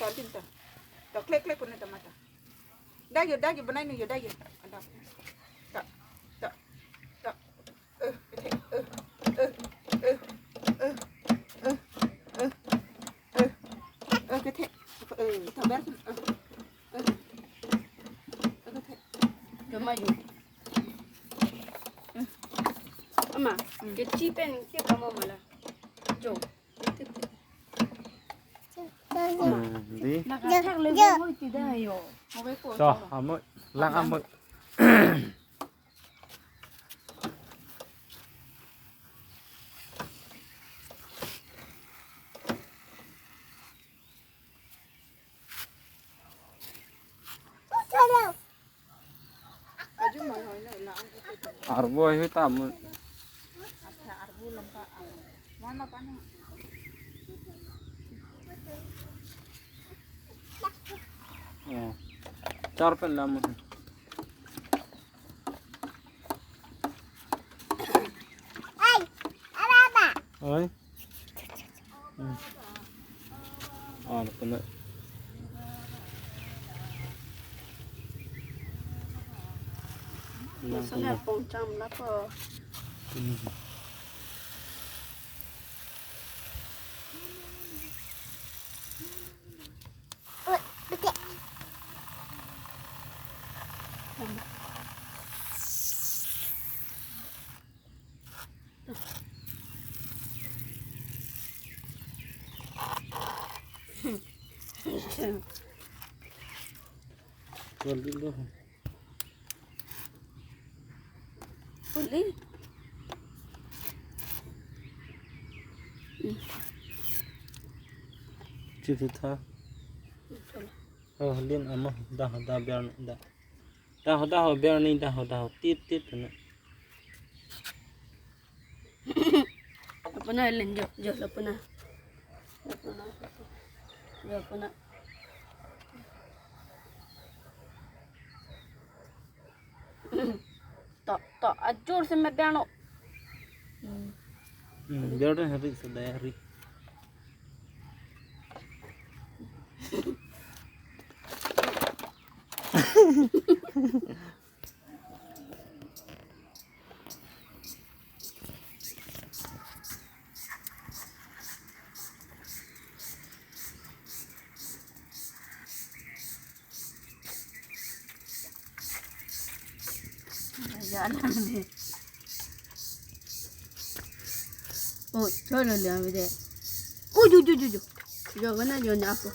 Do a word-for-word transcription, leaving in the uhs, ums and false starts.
Tontin to. To klek klek pun ta mata. Dak jo, dak jo, banai nu jo, dak jo. Ada. To, to, to. Eh, kethe, eh, eh, eh, eh, eh, eh, eh, eh, kethe. Eh, to ber, eh, eh, eh, kethe. Jo maju. Ama, keci pen, ke kamu malah. Jo. Hmm, di. Nakathak lagi mo iti dah yo. Mo ko. So, amo, lang amo. Arvo ahi ta mo. Oh. Char pen lam. Oi. Hmm. Ah, puna. Maksudnya pongcam lah po. Hmm. Boleh. Cip tha. Oh, lin amo dah dah biar dah. Dah dah biar ni dah dah tit tit na. Lapuna len jo, jo lapuna. Lapuna. Jo lapuna. To, to, ajur si me biar no. Hmm. Hmm, biar deh hari sedaya hari. Jalan deh. Oh, cholo le ave de. Oh, jo, jo, jo, jo. Jo, bana jo na apo.